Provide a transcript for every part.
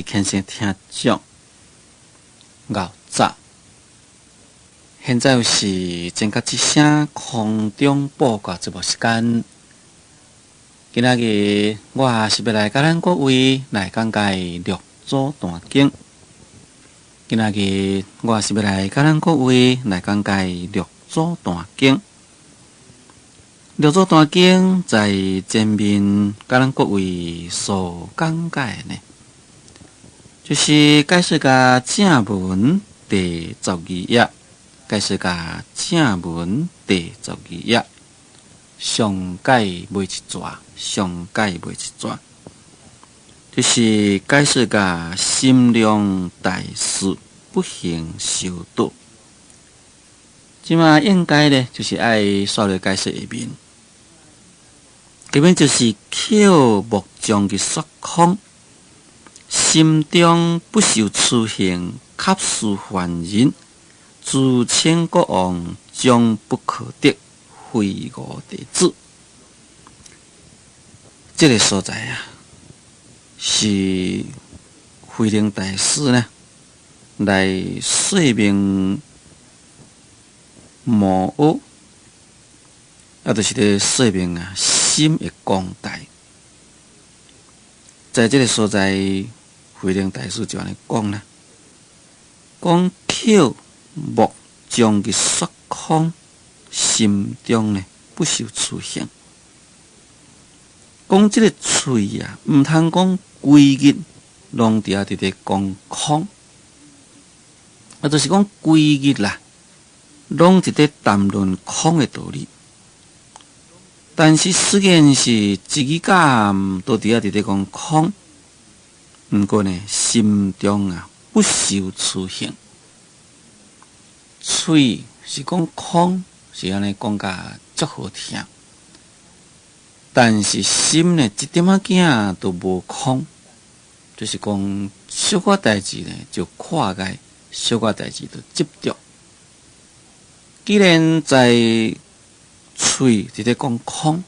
虔誠聽眾，𠢕早。現在是前甲之聲空中報告節目時間。今仔日我是欲來佮咱各位來講解六祖壇經。今仔日我是欲來佮咱各位來講解六祖壇經。六祖壇經在前面佮咱各位所講解的呢，就是解釋共正文第十二頁，解釋共正文第十二頁，上蓋尾一逝，上蓋尾一逝，就是解釋共心量大事不行修道。這馬應該呢，就是愛煞來解釋下面。下面就是抾木匠去說空，心中不受馳行，卻似凡人，自稱國王，終不可得，非吾弟子。這个所在啊，是慧能大師呢來說明無我，啊，就是咧說明啊心的廣大。在這个所在，慧能大師就按呢講啦，講抾木匠去說空，心中呢不受馳行。講這个喙啊，毋通講規日攏佇遐直直講空，啊，就是講規日啦，攏佇咧談論空的道理。但是雖然是一日到暗都佇遐直直講空，毋過呢，心中啊不受馳行。喙是講空，是按呢講甲足好聽，但是心呢一點仔仔都無空，就是講小可代誌呢就看開，小可代誌就執著。既然在喙佇咧講空，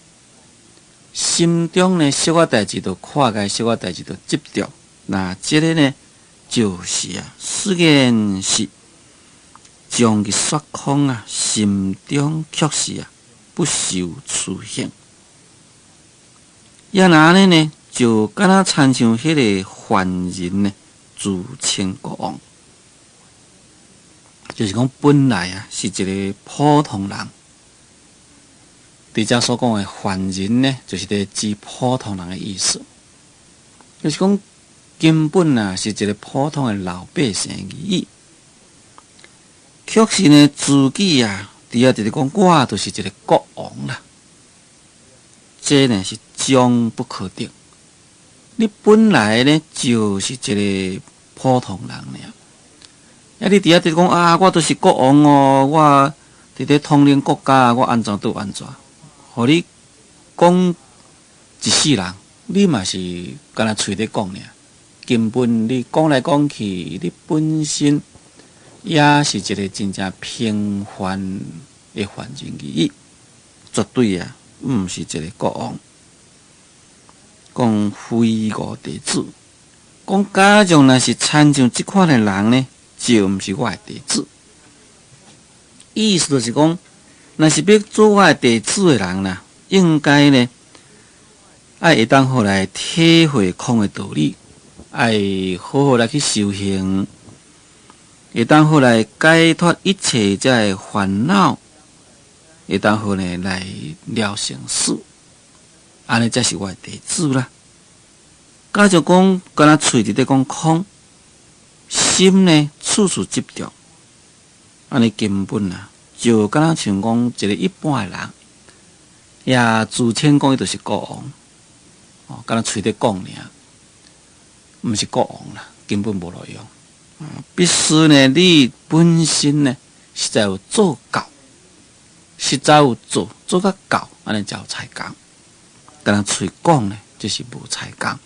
心中呢小可代誌就看開，小可代誌就執著。那這个呢，就是啊，雖然是將去說空啊，心中卻是啊不受馳行。也若按呢呢，就敢若親像彼个凡人呢，自稱國王，就是講本來啊是一个普通人。佇遮所講的凡人呢，就是咧指普通人的意思，就是講根本啊是一个普通的老百姓而已。卻是呢，自己啊，佇遐直直講，我就是一个國王啦。這呢是終不可得。你本來呢就是一個普通人爾，啊，你佇遐直講啊，我就是國王哦，我佇咧統領國家，我按怎就按怎。予你講一世人，你嘛是干焦喙咧講爾。根本你講來講去，你本身也是一个真正平凡的凡人而已，絕對啊，毋是一个國王。講非吾弟子，講假如若是親像這款的人呢，就毋是我的弟子。意思就是講，若是欲做我的弟子的人啦，應該呢，愛會當好來體會空的道理，愛好好來去修行，會當好來解脫一切這个煩惱，會當好呢來了生死，按呢才是我的弟子啦。假如講干焦喙佇咧講空，心呢處處執著，按呢根本啊，就敢若像講一个一般的人，也自稱講伊就是國王，哦，干焦喙咧講爾，毋是國王啦，根本無路用。必須呢，你本身呢，實在有做到，實在有做做甲到，按呢才有才講。干焦喙講呢，就是無才講。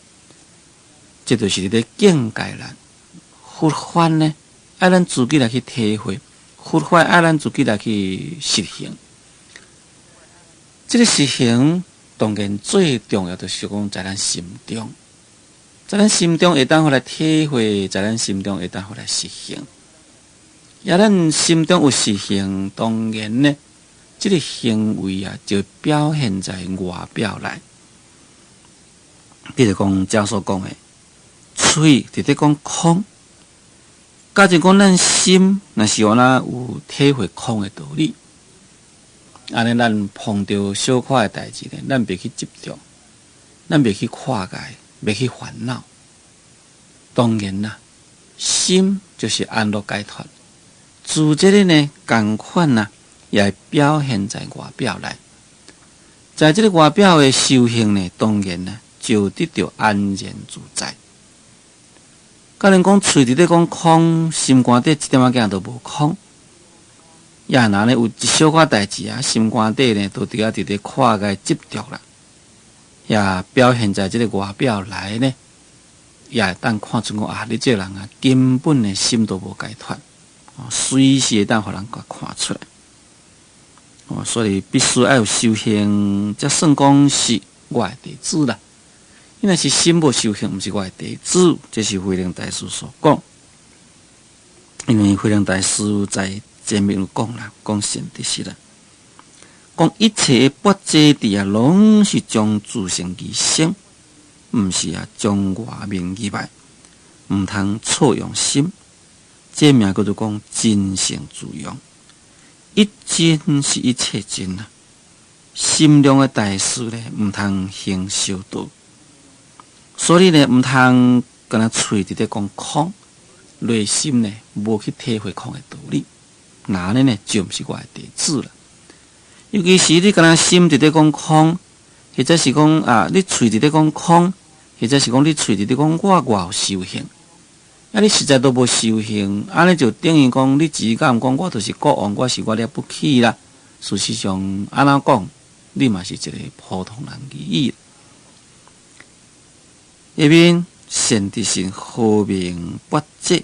這就是咧警戒咱佛法呢，愛咱自己來去體會，佛法愛咱自己來去實行。這个實行當然最重要就是講在咱心中，在咱心中會當予來體會，在咱心中會當予來實行。也咱心中有實行，當然呢，這個行為啊，就表現在外表來。比如講，遮所講的，喙佇咧講空，假如講咱心若是有那有體會空的道理，按呢咱碰著小可的代誌呢，咱袂去執著，咱袂去看界，袂去煩惱。當然啦，心就是安樂解脫。自這個呢，仝款啊，也會表現在外表來。在這個外表的修行呢，當然呢，就得著安然自在。假如講喙佇咧講空，心肝底一點仔囝都無空。也若呢有一小可代誌啊，心肝底呢都佇遐佇咧看界執著啦，也表現在這個外表來呢，也會當看出講啊，你這個人啊，根本的心都無解脫，隨時會當予人共看出來。哦，所以必須愛有修行，才算講是我的弟子啦。你若是心無修行，毋是我的弟子，這是慧能大師所講。因為慧能大師在前面有講啦，講善知識啦，講一切的跋這智啊，攏是將自性而生，毋是啊將外面入來，毋通錯用心。這名叫做講真性自用，一真是一切真啊。心量的大事呢，毋通行小道，所以呢，毋通干焦喙佇咧講空，內心呢無去體會空的道理，那按呢呢就毋是我的弟子啦。尤其是你干焦心佇咧講空，或者是講啊，你喙佇咧講空，或者是講你喙佇咧講我偌有修行，啊，你實在都無修行，按呢就等於講你只敢講我就是國王，我是我了不起啦。事實上，按怎講，你嘛是一個普通人而已。下面善知識何名跋這？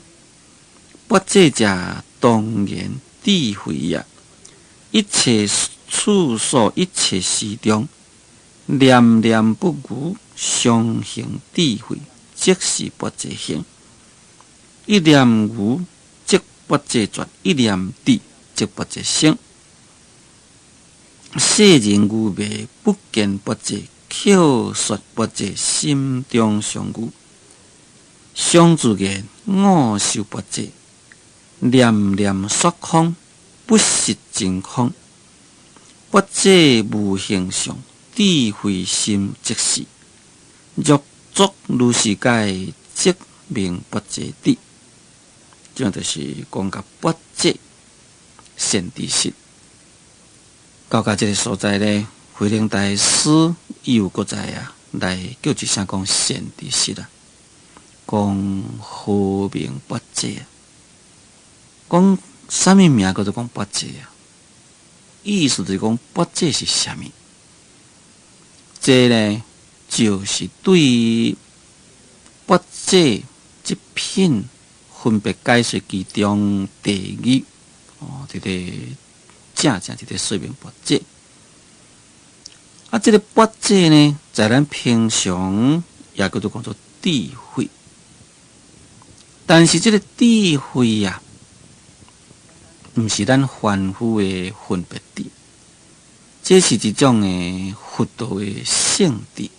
跋這者當然智慧也，一切處所一切時中，念念不愚，常行智慧，即是跋這行。一念愚，即跋這絕；一念智，即跋這生。世人愚昧，不見跋這，口說跋這，心中常愚。常自言我修跋這，念念說空，不實真空。跋這無形相，智慧心即是。若作如是解，即名跋這智。這就是講甲跋這善知識。到這個所在呢，慧能大師伊又閣再啊，來叫一聲講善知識啊，講何名跋這啊？講啥物名叫做講跋這啊？意思就是講跋這是啥物？這呢，就是對跋這這品分別解說其中第二哦，這個正正這個說明跋這。啊，這個跋這呢，在咱平常也叫做講做智慧，但是這個智慧啊，毋是咱凡夫的分別智，這是一種的佛道的聖智，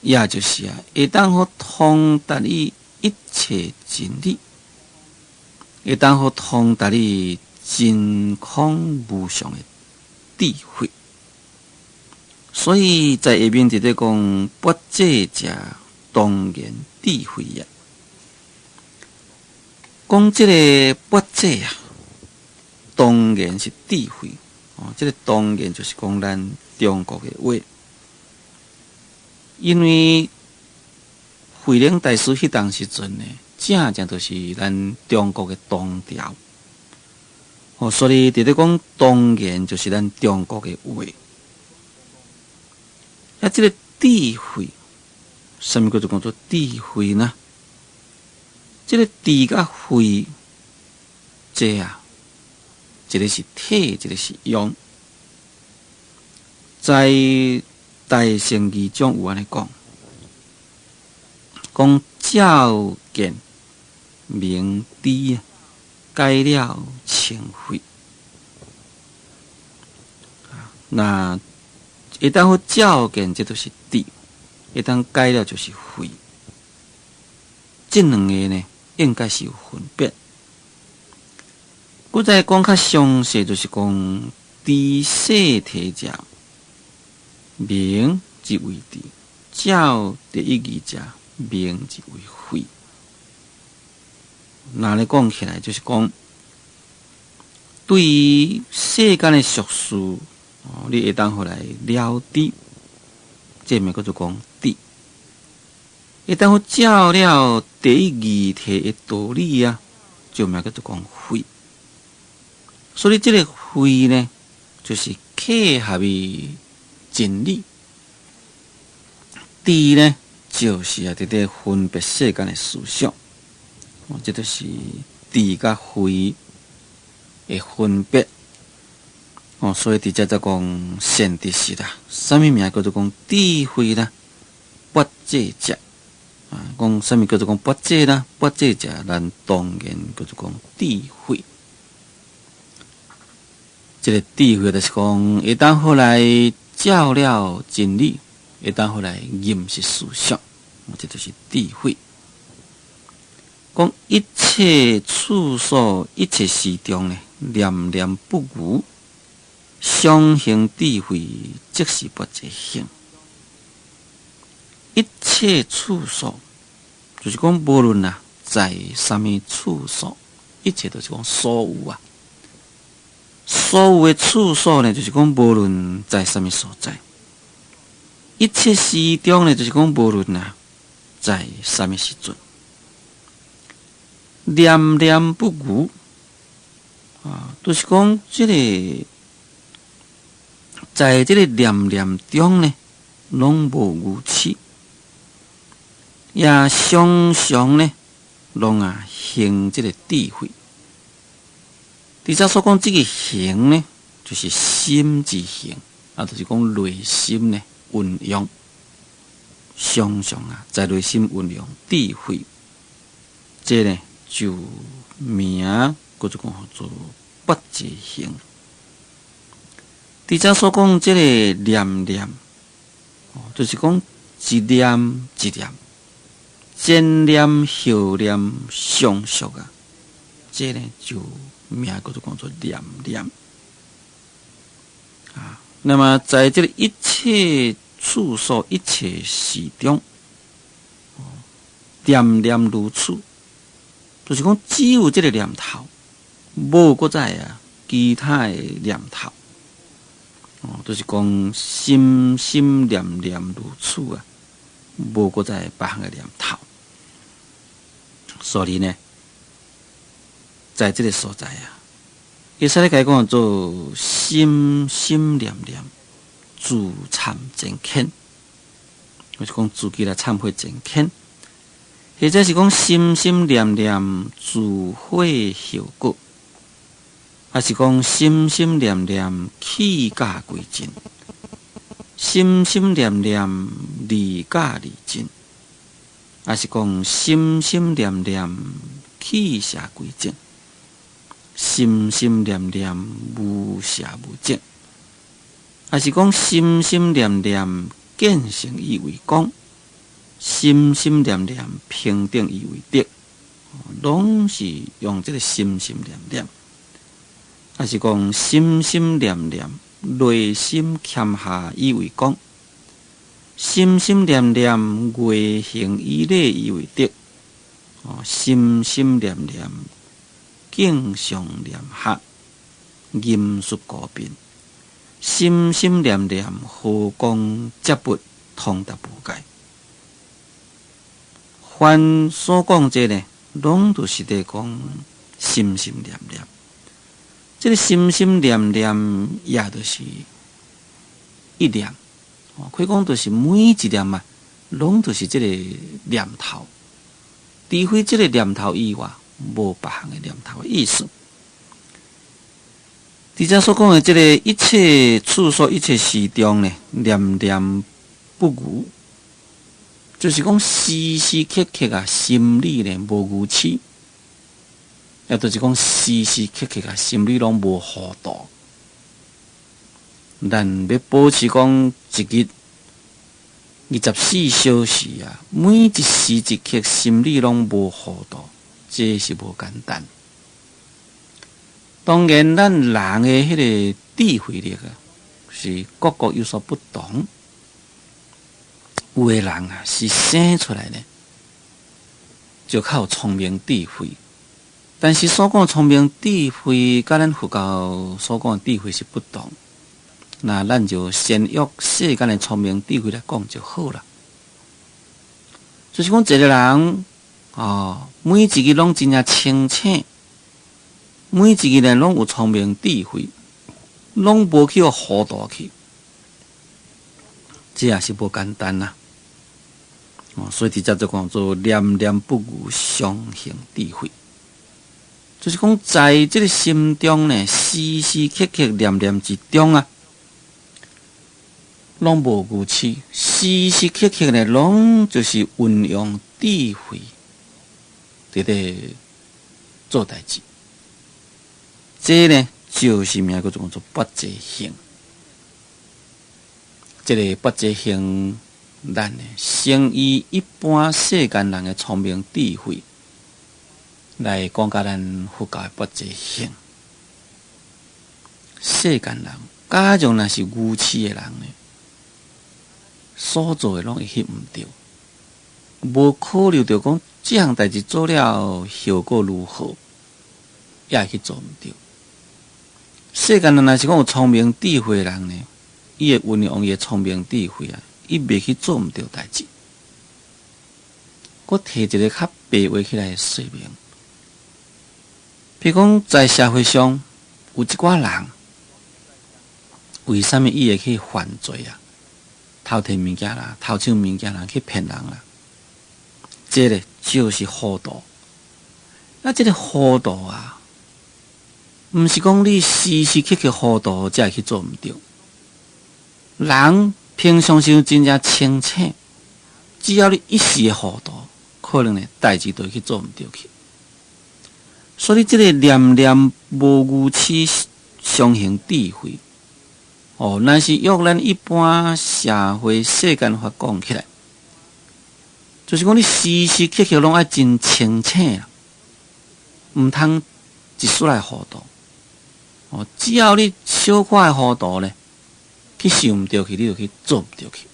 也就是啊，會當予通達於一切真理，會當予通達於真空無上的智慧。所以在下面佇咧講跋這者當然智慧啊，講這個跋這啊，當然是智慧哦。這個當然就是講咱中國的話，因為慧能大師彼當時陣呢，正正就是咱中國的唐朝哦，所以佇咧講當然就是咱中國的話。啊，這個智慧，啥物叫做講做智慧呢？這個智佮慧，這啊，一個是體，一個是用。在大乘義中有按呢講，講照見明知解了清慧。那會當好照見，這就是智；會當解了，就是慧。這兩个呢，應該是有分別。閣再講較詳細，就是講知世諦者，明即為智；照第一義者，明即為慧。那咧講起來，就是講對於世間的俗事，哦，你會當予來了知，這名叫做講智。會當予照了第一義諦的道理啊，就名叫做講慧。所以這个慧呢，就是契合於真理。智呢，就是啊，佇咧分別世間的思想。哦，這就是智佮慧的分別。哦，所以佇遮才講善知識啦，啥物名叫做講智慧啦？拔濟者啊，講啥物叫做講拔濟啦？拔濟者，咱當然叫做講智慧。這个智慧就是講，會當予來照了真理，會當予來認識思想，這就是智慧。講一切處所、一切時中呢，念念不愚，常行智慧，即是拔濟行。一切處所，就是講無論啊，在啥物處所，一切都是講所有啊。所有的處所呢，就是講無論在啥物所在；一切時中呢，就是講無論啊，在啥物時陣，念念不愚啊，就是講這个在這个念念中呢，攏無愚癡，也常常呢，攏啊行這个智慧。佇遮所講這个行呢，就是心之行，啊，就是講內心呢運用，常常啊在內心運用智慧，這呢就名叫做講做拔濟行。佇遮所講這个念念，就是講一念一念，前念後念相續啊，這呢就名叫做講做念念啊。那麼在這个一切處所、一切時中，念念如此，就是講只有這个念頭，無閣再啊其他的念頭。哦，就是講心心念念如此啊，無閣再別項的念頭。所以呢，在這个所在啊，會使咧共伊講做心心念念自懺誠懇，或是講自己來懺悔誠懇，或者是講心心念念自悔後果，還是講心心念念棄假歸真，心心念念離假離真，還是講心心念念棄邪歸正，心心念念無邪無正，還是講心心念念見性以為光，心心念念平等以為德，攏是用這个心心念念，還是講心心念念內心謙下以為光，心心念念願行以禮以為德，心心念念敬上念下，嚴肅高變，心心念念和光接佛通達無礙。凡所講這呢，攏都是佇講心心念念。這个心心念念，也就是一念，可以講就是每一念啊，攏就是這个念頭。除非這个念頭以外，無別項的念頭的意思。佇遮所講的這个一切處所、一切時中呢，念念不愚，就是講時時刻刻啊，心裡呢無愚癡，也就是講時時刻刻啊，心裡攏無糊塗。咱欲保持講一日24小時啊，每一時一刻心裡攏無糊塗，這是無簡單。當然，咱人的彼个智慧力啊，是各各有所不同。有的人啊，是生出來呢，就較有聰明智慧。但是所講聰明智慧，佮咱佛教所講的智慧是不同。那咱就先用世間的聰明智慧來講就好啦。就是講一個人哦，每一日攏真正清醒，每一日呢攏有聰明智慧，攏無去予糊塗去，這也是無簡單啦。哦，所以佇遮就講做念念不愚，常行智慧，就是講在這个心中呢，時時刻刻念念之中啊，攏無愚癡，時時刻刻呢，攏就是運用智慧佇咧做代誌。這呢，就是名叫做做跋濟行。這个跋濟行，咱呢，先以一般世間人的聰明智慧來講，佮咱佛教的跋濟行。世間人，假如若是愚癡的人呢，所做的攏會去毋對，無考慮著講這項代誌做了後果如何，也會去做毋對。世間人若是講有聰明智慧的人呢，伊會運用伊的聰明智慧啊，伊袂去做毋對代誌。閣提一个較白話起來的說明，比如講在社會上有一寡人，為啥物伊會去犯罪啊？偷提物件啦，偷搶物件啦，去騙人啦，這个就是糊塗。那這个糊塗啊，毋是講你時時刻刻糊塗才會去做毋對。人平常時真正清醒，只要你一時的糊塗，可能呢代誌就會去做毋對去。所以這个念念無愚癡，常行智慧。哦，若是用咱一般社會世間法講起來，就是講你時時刻刻攏愛真清醒啊，毋通一絲仔糊塗。哦，只要你小可的糊塗咧，去想毋對去，你就去做毋對去。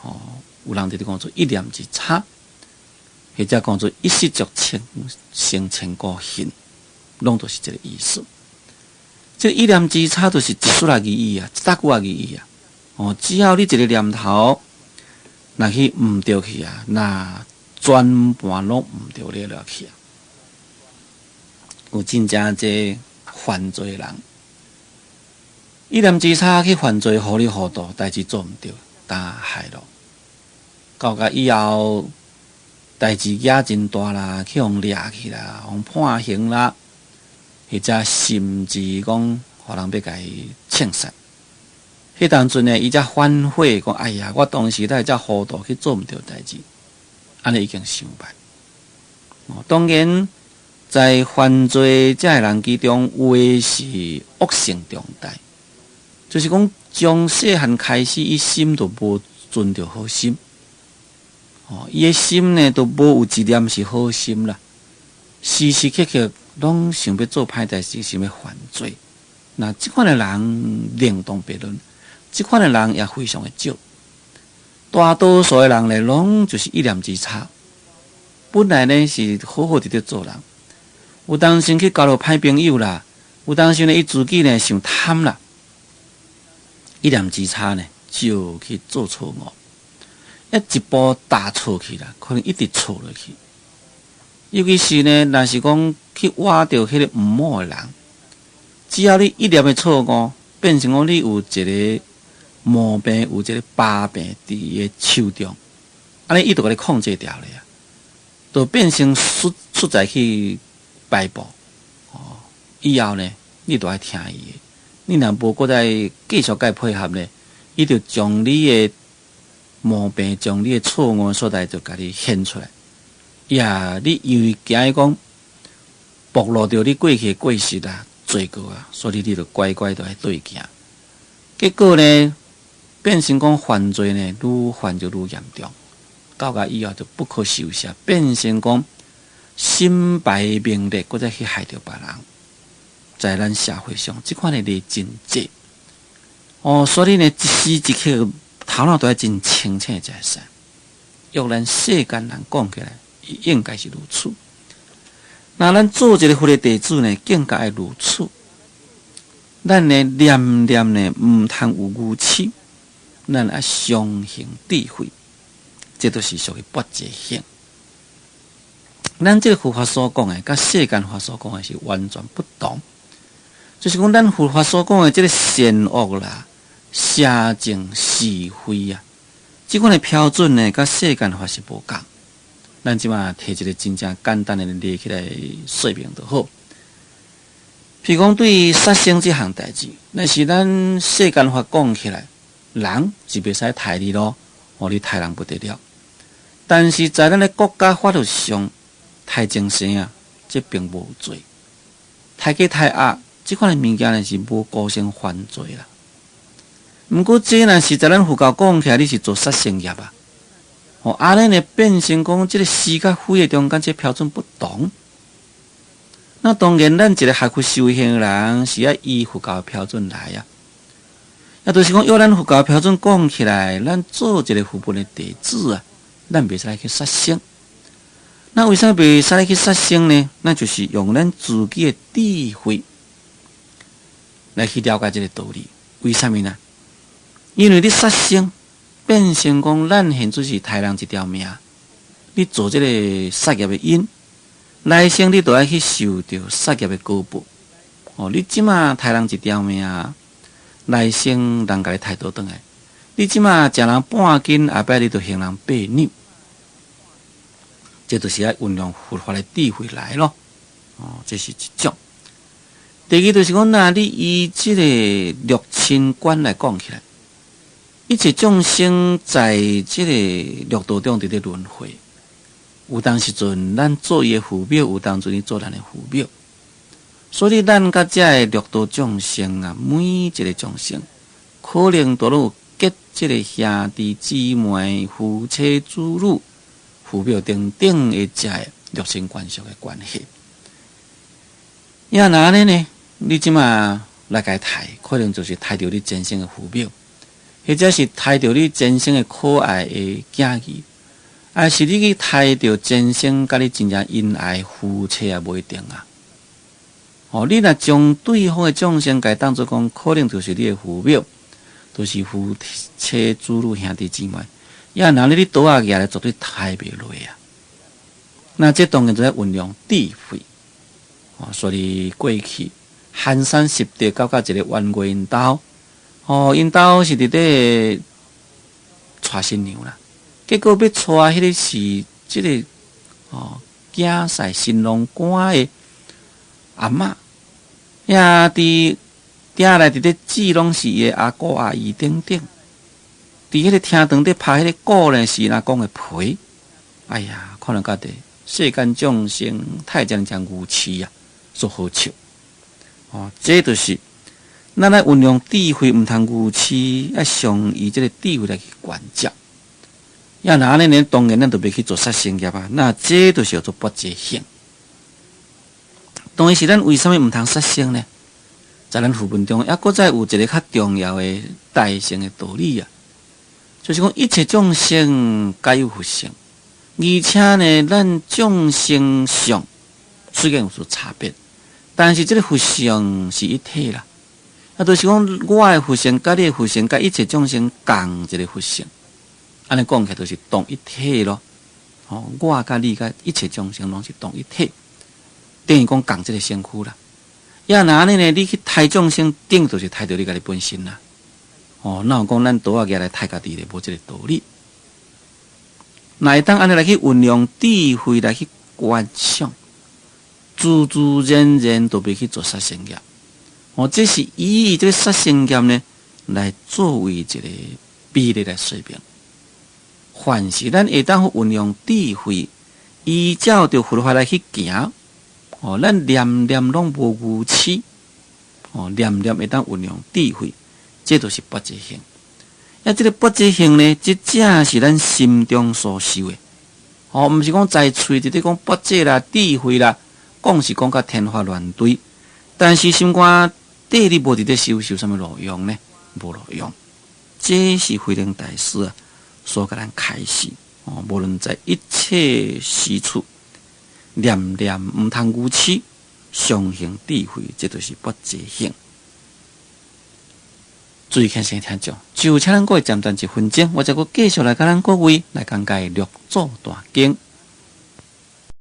哦，有人佇咧講做一念之差，或者講做一失足成成千古恨，攏都是這个意思。這一念之差，就是一絲仔而已啊，一大句仔而已啊。哦，只要你一个念頭，若去毋對去啊，那全盤攏毋對了了去啊。有真正濟犯罪的人，一念之差去犯罪，糊裡糊塗，代誌做毋對，但害咯。到甲以後，代誌惹真大啦，去予掠去啦，予判刑啦。或者甚至講，予人欲共伊槍殺。彼當陣呢，伊才反悔講：哎呀，我當時哪會遮糊塗去做毋對代誌，按呢已經傷晚。哦，當然，在犯罪這个人之中，有的是惡性重大，就是講從細漢開始，伊心就無存著好心。哦，伊的心呢，都無有一念是好心啦，時時刻刻攏想欲做歹代誌，想欲犯罪。那這款的人另當別論，這款的人也非常的少。大多數的人呢，攏就是一念之差。本來呢是好好佇咧做人，有當時去交著歹朋友啦，有當時呢伊自己呢傷貪啦，一念之差呢就去做錯誤，一步踏錯去啦，可能一直錯落去。尤其是呢，若是講去倚著彼个毋好的人，只要你一念的錯誤，變成講你有一個毛病，有一個把柄佇伊的手中，按呢伊就共你控制牢咧啊，就變成出出在去擺布哦。以後呢，你都愛聽伊的，你若無閣再繼續共伊配合呢，伊就將你的毛病，將你的錯誤所在就共你顯出來。呀，你因為驚伊講暴露著你過去的過失啊、罪過啊，所以你就乖乖就愛對行。結果呢，變成講犯罪呢，愈犯就愈嚴重，到甲以後就不可收拾，變成講身敗名裂，閣再去害著別人。在咱社會上，這款的例真濟。哦，所以呢，一時一刻頭腦都愛真清醒才會使。用咱世間人講起來，應該是如此。那咱做一个佛的弟子呢，更加愛如此。咱呢，念念呢，毋通有愚癡，咱愛常行智慧，這都是屬於菩提行。咱這个佛法所講的，佮世間法所講的是完全不同。就是講，咱佛法所講的這个善惡啦、邪正是非啊，這款的標準呢，佮世間法是無仝。咱這馬提一个真正簡單的例起來說明就好。譬如講，對殺生這項代誌，若是咱世間法講起來，人是袂使刣你咯，哦，你刣人不得了。但是在咱的國家法律上，刣眾生啊，這並無罪。刣雞刣鴨，這款的物件呢是無構成犯罪啦。毋過這若是在咱佛教講起來，你是做殺生業啊。哦，按呢呢變成講，這个是佮非的中間，這標準不同。那當然，咱一个學佛修行的人是愛依佛教的標準來啊。啊，就是講，用咱佛教標準講起來，咱做一个佛門的弟子啊，咱袂使來去殺生。那為啥袂使來去殺生呢？那就是用咱自己的智慧來去了解這个道理。為啥物呢？因為你殺生，變成講咱現在是刣人一條命，你做這个殺業的因，來生你都愛去受著殺業的果報。哦，你這馬刣人一條命，來生人共你刣倒轉來。你這馬食人半斤，後擺你就還人八兩。這就是愛運用佛法的智慧來咯。哦，這是一種。第二就是講，若你以這个六親觀來講起來，一切眾生在這个六道中佇咧輪迴，有當時陣咱做伊的父母，有當陣伊做咱的父母，所以咱佮這个六道眾生啊，每一个眾生，可能都有結這个兄弟姊妹、夫妻子女、父母等等的這个六親關係的關係。呀，若按呢呢？你這馬來共刣，可能就是刣著你前生的父母，或者是刣著你前生的可愛的囝兒，還是你去刣著前生佮你真正恩愛夫妻也無一定啊。哦，你若將對方的眾生共當做講，可能就是你的父母，就是夫妻子女兄弟姊妹，呀，若你刀仔舉來絕對刣袂落啊。那這當然就愛運用智慧。哦，所以過去寒山拾得到佮一个冤家𪜶兜，哦，𪜶兜是佇咧娶新娘啦，結果欲娶彼个是這个哦，囝婿新郎官的阿嬤，呀，佇廳內佇咧祭攏是伊的阿姑阿姨等等，佇彼个廳堂底拍彼个鼓呢，是𪜶阿公的陪。哎呀，可能覺得世間眾生太這爾愚癡啊，足好笑。哦，這就是咱愛運用智慧，毋通愚癡，愛常以這个智慧來去觀照。呀，若按呢呢，當然咱就袂去做殺生業啊。那這就是叫做菩提行。當然是咱為啥物毋通殺生呢？在咱佛門中，猶閣再有一个較重要的大乘的道理啊，就是講一切眾生皆有佛性，而且呢，咱眾生相雖然有所差別，但是這个佛性是一體啦。啊，就是講我的佛性，佮你的佛性，佮一切眾生仝一个佛性，按呢講起來就是同一體咯。哦，我佮你佮一切眾生攏是同一體，等於講仝這个身軀啦。呀，若按呢呢，你去刣眾生，等於就是刣著你家己本身啦。哦，哪有講咱刀仔舉來刣家己咧？無這个道理。若會當按呢來去運用智慧來去觀想，自自然然就袂去做殺生業。哦，這是以這个殺生業呢，來作為一个比例來說明。凡是咱會當運用智慧，依照著佛法來去行，哦，咱念念攏無愚癡，哦，念念會當運用智慧，這就是菩提行。啊，這個菩提行呢，這正是咱心中所修的。哦，毋是講在喙佇咧講菩提啦、智慧啦，講是講甲天花亂墜，但是心肝底你無佇咧修，有啥物路用呢？無路用。這是慧能大師啊所共咱開示。哦，無論在一切時處，念念毋通愚癡，常行智慧，這就是菩提行。注意聽先聽眾，就請咱各位暫停一分鐘，我再閣繼續來共咱各位來講解六祖壇經。